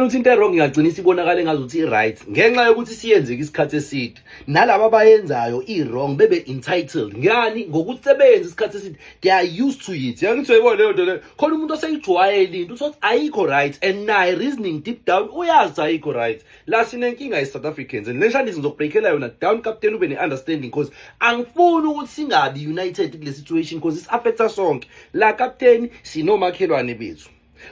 Ukuthi into e-wrong ingagcina isibonakala engazuthi i-right ngenxa yokuthi siyenzeke isikhathi eside, nalaba abayenzayo i-wrong bebe entitled ngani ngokuthi sebeyenza isikhathi eside, they are used to it. Yangithi uyayibona leyo nto leyo, khona umuntu oseyijwayele into, uthi ayikho right, and naye reasoning deep down uyazi ukuthi ayikho right. La sinenkinga ye-South Africans, and le shandisi ngizokubreakela yona down, captain, ube ne-understanding, because angifuni ukuthi singabi united kule situation, because isi-affecta sonke la, captain. Sinomakhelwane bethu,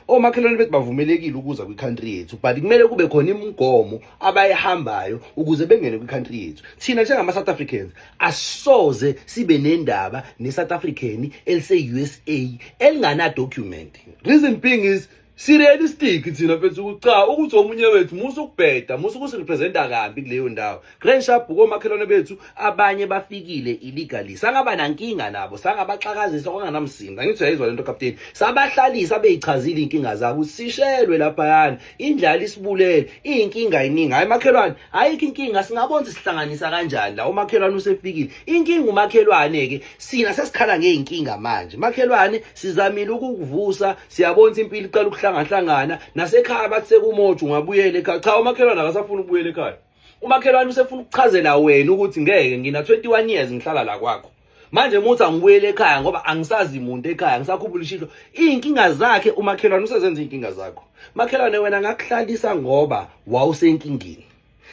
omakhelwane bethu bavumelekile ukuza kwi-country yethu, but kumele kube khona imigomo abayihambayo ukuze bengene kwi-country yethu. Thina njengama-South Africans asoze sibe nendaba ne-South African elise-USA elingana-document. Reason being is si-realistic thina mfethu, ukuthi cha, ukuthi omunye wethu musa ukubheda, musa ukusirepresenta kambi kuleyo ndawo. Grand sharp, komakhelwane bethu abanye bafikile illegally, sangaba nankinga nabo, sangabaxakazisa kwanganamsindo. Angithi uyayizwa lento, captain? Sabahlalisa, beyichazile iy'nkinga zabo, sishelwe laphayana, indlala isibulele, iy'nkinga yiningi. Hhayi makhelwane, ayikho inkinga, singabona ukuthi sihlanganisa kanjani la. Umakhelwane usefikile, inkinga umakhelwane-ke, sina sesikhala ngey'nkinga manje. Makhelwane, sizamile ukukuvusa, siyabona ukuthi impilo iqala ukuhlangahlangana nasekhaya, bathi sekumoja, ungabuyela ekhaya. Cha, umakhelwane akasafuni ukubuyela ekhaya. Umakhelwane usefuna ukuchazela wena ukuthi ngeke, ngina 21 years ngihlala la kwakho, manje muthi angibuyele ekhaya ngoba angisazi muntu ekhaya, ngisakhuphula ishilo. Iy'nkinga zakhe umakhelwane usezenza iy'nkinga zakho. Makhelwane, wena ngakuhlalisa ngoba wawusenkingeni.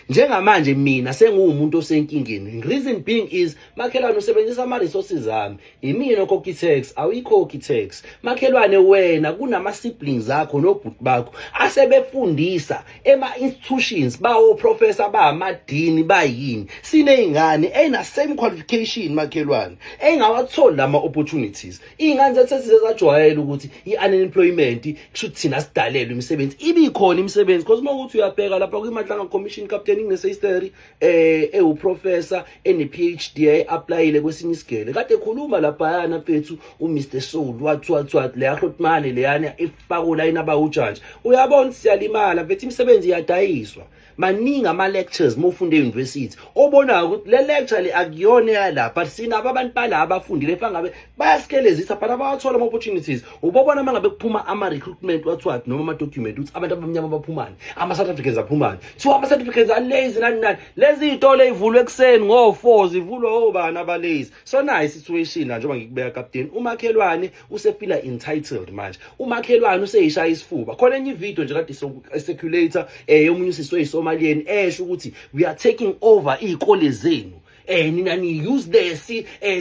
Njengamanje mina senguwumuntu osenkingeni. Reason being is, makhelwane, usebenzisa ama-resources ami, imina okhokha i-tax, awuyikhokhi i-tax. Makhelwane, wena kunama-siblings akho nobhuti bakho asebefundisa ema-institutions, bawo-professor, bamadini, bayini. Siney'ngane ey'na-same qualification, makhelwane, ey'ngawatholi lama-opportunities. Iy'ngane zethu sesize zajwayela ukuthi i-unemployment kusho ukuthi thina sidalelwe imisebenzi. Ibikhona imisebenzi, because uma ukuthi uyabheka lapha kwi-Madlanga Commission, captain, kune-sister ewuprofessor ene-PhD, applyile kwesinye isigele, kade ekhuluma laphayana mfethu uMr Soul, wathi wathi wathi leya hlotmane leyana ifaka ulayini abawujantshi. Uyabona, siyalimala mfethu, imisebenzi iyadayiswa. Maningi ama-lectures uma ufunda e-university obonayo ukuthi le lecture le akuyona eyala, but sinabo abantu bala abafundile, fangabe bayasikelezisa, but abawathola ama-opportunities. Ubobona uma ngabe kuphuma ama-recruitment, wathiwathi, noma ama-document, ukuthi abantu abamnyama baphumani, ama-South Africans aphumani. Kuthiwa ama-South Africans alazy, nani nani. Lezi iy'tolo ey'vulwe ekuseni ngo-4 zivulwe obani abalazy? So nayo i-situation la, njengoba ngikubeka, captain, umakhelwane usefila entitled manje, umakhelwane useyishaya isifuba. Khona enye ivideo nje kade ecirculate yomunye usisi oyisomaliyeni esho ukuthi we are taking over iy'kole zenu, nina ni useless,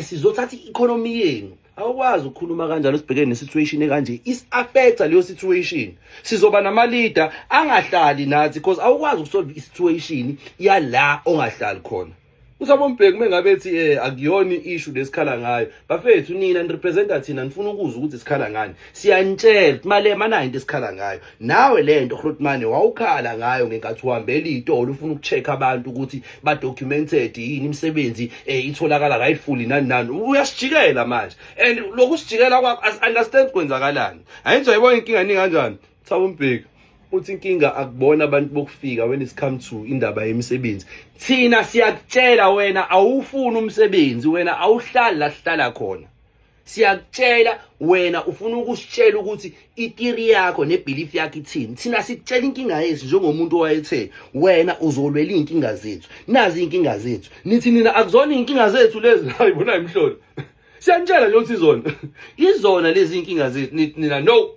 sizothatha i-economy yenu. Awukwazi ukukhuluma kanjalo sibhekene ne-situation ekanje. Is-affecta leyo situation, sizoba nama-leader angahlali nathi, because awukwazi ukusolve i-situation yala ongahlali khona. Usabo Mbheki mengabe ethi akuyona i-issue lesikhala ngayo, bafethu, nina nirepresenta thina, nifuna ukuzwa ukuthi sikhala ngani. Siyanitshela ukuthi Malema nayo into esikhala ngayo. Nawe le nto, Grootman, wawukhala ngayo ngenkathi uhambela iy'tolo ufuna uku-check abantu ukuthi ba-documented yini, imisebenzi itholakala rightfully, nani nani. Uyasijikela manje, and lokhu sijikela kwakho as-understand kwenzakalani. Ayithi uyayibona inkinga ningi kanjani? Thabo Mbheki uthi inkinga akubona abantu bokufika when it's come to indaba yemisebenzi. Thina siyakutshela, wena awufuni umsebenzi, wena awuhlali la sihlala khona. Siyakutshela, wena ufuna ukusitshela ukuthi i-theory yakho nebelief yakho ithini. Thina sikutshela inkinga yethu njengomuntu owayethe wena uzolwela iy'nkinga zethu. Nazi iy'nkinga zethu, nithi nina akuzona iy'nkinga zethu lezi. Hayi bona, imhlolo, siyanitshela nje ukuthi izona, izona lezi iy'nkinga zethu. Nithi nina no,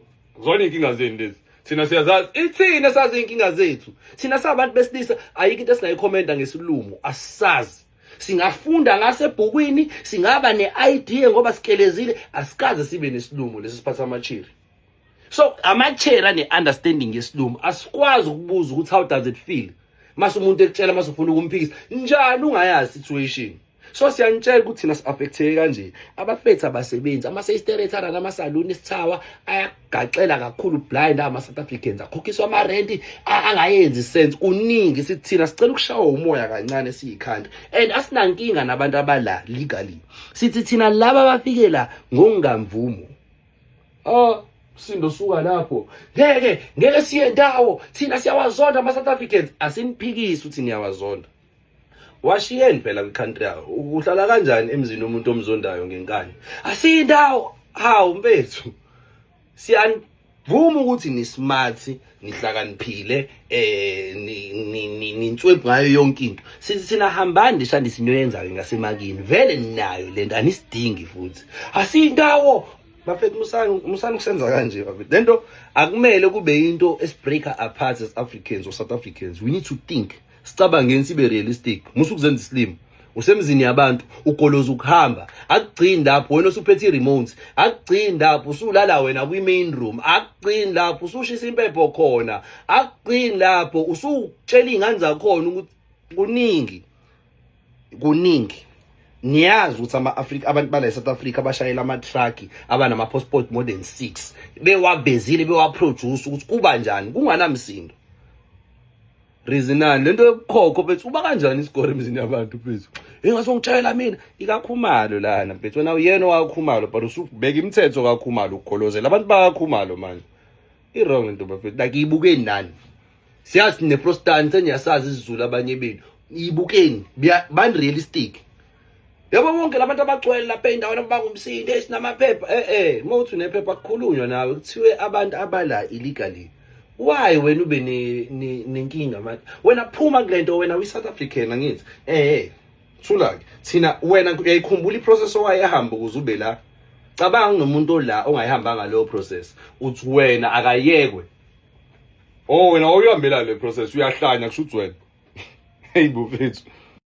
zona iy'nkinga zenu lezi, thina siyazazi. Ithina sazi iy'nkinga zethu. Thina sabantu besilisa, ayikho into esingayikhomenta ngesilumo, asisazi. Singafunda ngasebhukwini, singaba ne-idea ngoba sikelezile, asikaze sibe nesilumo lesi siphatha amachiri. So amacheri ane-understanding yesilumo, asikwazi ukubuza ukuthi how does it feel mase umuntu ekutshela, mase ufuna ukumphikisa njani ungayazi situation. So siyanitshela ukuthi thina si-affecteke kanje. Abafethu abasebenzi, ama-seisterethana namasaluni esithawa ayagaxela kakhulu blind ama-South Africans, akhokhiswa amarenti angayenzi sense. Kuningi. Sithi thina sicela ukushawa umoya kancane siyikhanda, and asinankinga nabantu abala legally. Sithi thina laba abafike la ngokungamvumo. Oh, sindo suka lapho, ngeke, ngeke siye ndawo. Thina siyawazonda ama-South Africans. Asiniphikisi ukuthi niyawazonda, washiyeni phela kwi-country yawo. Uhlala kanjani emzini womuntu omzondayo ngenkani? Asiyindawo. Hawu mfethu, siyani. Vuma ukuthi ni smart, nihlakaniphile, ninswebhu ngayo yonke into. Sithi thina hambani nishandise niyoyenza ke ngasemakini. Vele ninayo lento, anisidingi futhi. Asindawo bafethu, musani musani kusenza kanje bafethu. Lento akumele kube into esibreaker apart as Africans or South Africans. We need to think. Sicabangeni, sibe realistic. Musu kuzenza isilimo. Usemzini yabantu, ugoloza ukuhamba. Akugcini lapho, wena usuphethe i-remote. Akugcini lapho, usulala wena kwi-main room. Akugcini lapho, usushisa impepho khona. Akugcini lapho, usutshela iy'ngane zakhona ukuthi kuningi kuningi. Niyazi ukuthi ama-Afrika, abantu bala e-South Africa abashayela ama-truck, abanama-passport more than 6, bewavezile, bewaproduce ukuthi kuba njani kunganamsindo. Reasonani lento yobukhokho mfethu, uba kanjani isigore emzini yabantu mfethu? Ingasongitshela mina ikaKhumalo lana mfethu, wena uyena owaKhumalo, but usubeka imithetho kaKhumalo, ugolozela abantu bakaKhumalo manje. I-wrong lento bafethu, like ibukeni nani. Siyazi neprostani, seniyasazi isiZulu abanye benu. Ibukeni, bani realistic. Yabo bonke labantu abagcwele lapha ey'ndaweni abangumsindo esinamaphepha, uma uthi unephepha kukhulunywa nawe, kuthiwe abantu abala illegally. Why wena ube nenkinga manje? Wena phuma kule nto, wena uyi-South African angithi? Thula-ke. Thina wena uyayikhumbula i-process owayehamba ukuze ube la? Cabanga nomuntu ola ongayihambanga leyo process. Uthi wena akayekwe. Oh, wena awuyihambela le process, uyahlanya kusho ukuthi wena. Hey bufethu.